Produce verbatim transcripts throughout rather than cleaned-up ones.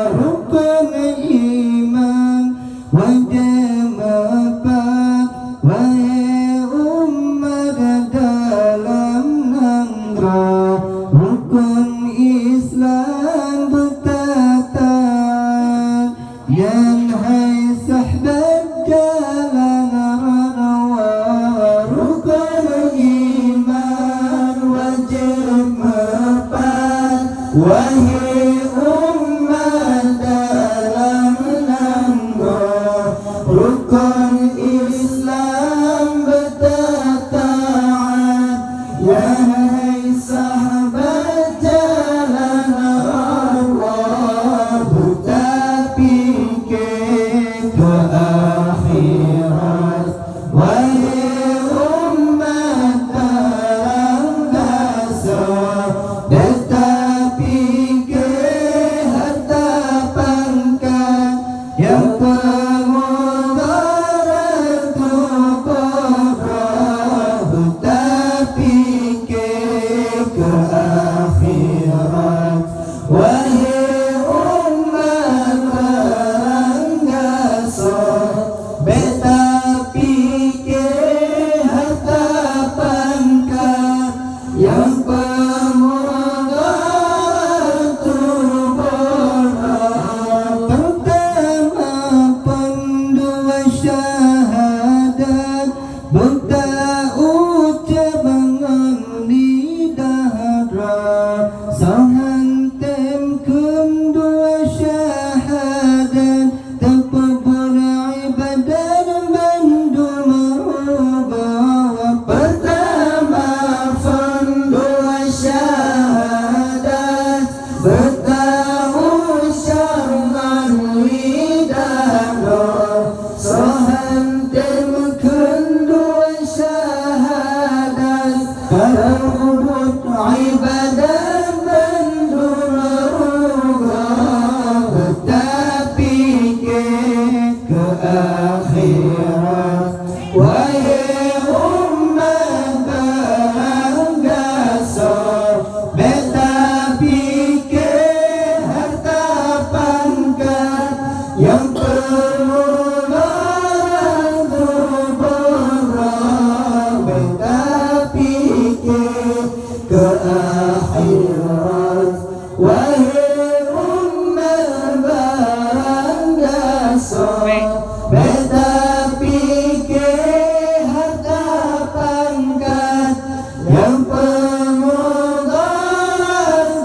Rukon iman wajéb meupat, wahé umat dalam nanggroe. Rukon Islam beutataat, nyan hai sahabat jalan rot. Rukon iman wajéb meupat, wahé umat dalam nanggroe. Rukon Islam beutataat, nyan hai sahabat jalan rot. Beutapike keu akhirat, wahé umat baranggasoe. Beutapike harta pangkat nyang peumudarat tuboh droe. Beutapike keu akhirat, wahé umat baranggasoe. Bék tapike harta pangkat nyang peumudarat tuboh droe. Peurtama, peundua syahadat, beutaucab ngon lidah droe. Soe han tem kheun dua syahadat, tapeubuet ibadat bandum rukon. Peurtama, phon dua syahadat, beutaucab ngon lidah droe. Soe han tem kheun dua syahadat, tapeubuet ibadat bandum rukon. Beutapike keu akhirat, wahé umat baranggasoe. Bék tapike harta pangkat nyang peumudarat tuboh droe. Bék tapike keu akhirat, wahé umat baranggasoe. Bék tapike harta pangkat nyang peumudarat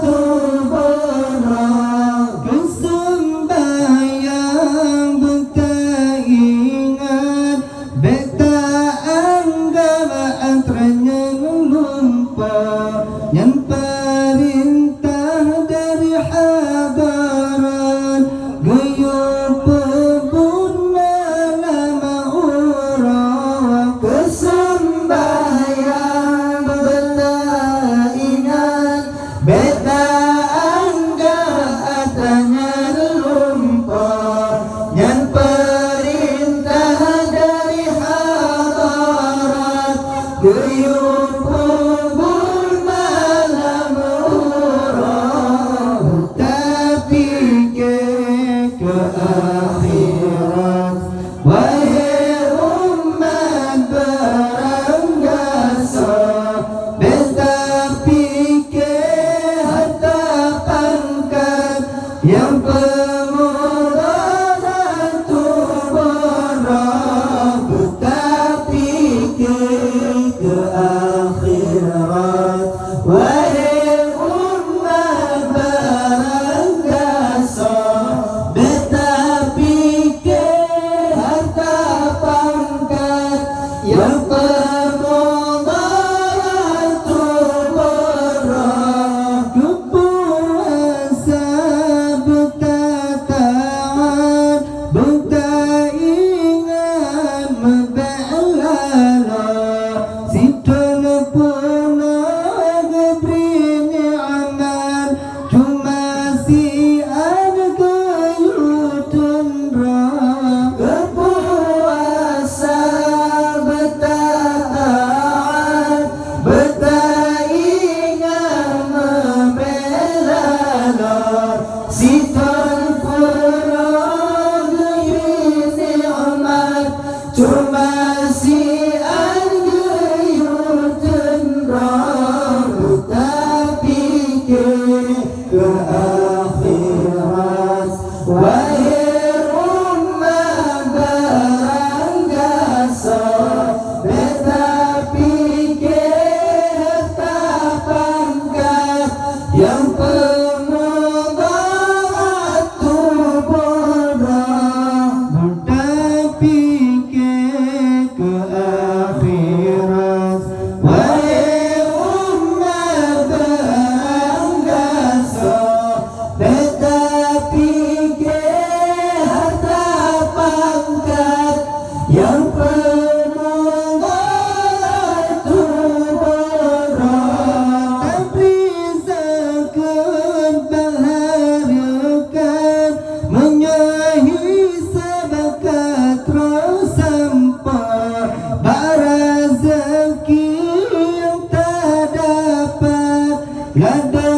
tuboh droe. Keu seumbahyang beutaingat, bék taanggab atra nyan lumpah. Nyan peurintah dari hadarat, geuyue peubuet malam uroe. Keu seumbahyang beutaingat, bék taanggab atra nyan lumpah. Nyan peurintah dari hadarat, geuyue peubuet malam uroe. Tapike keu akhirat, wahé umat baranggasoe. Bék tapike harta pangkat nyang peumudarat tuboh droe. Beutapike keu akhirat, wahé umat baranggasoe. Bék ta Laba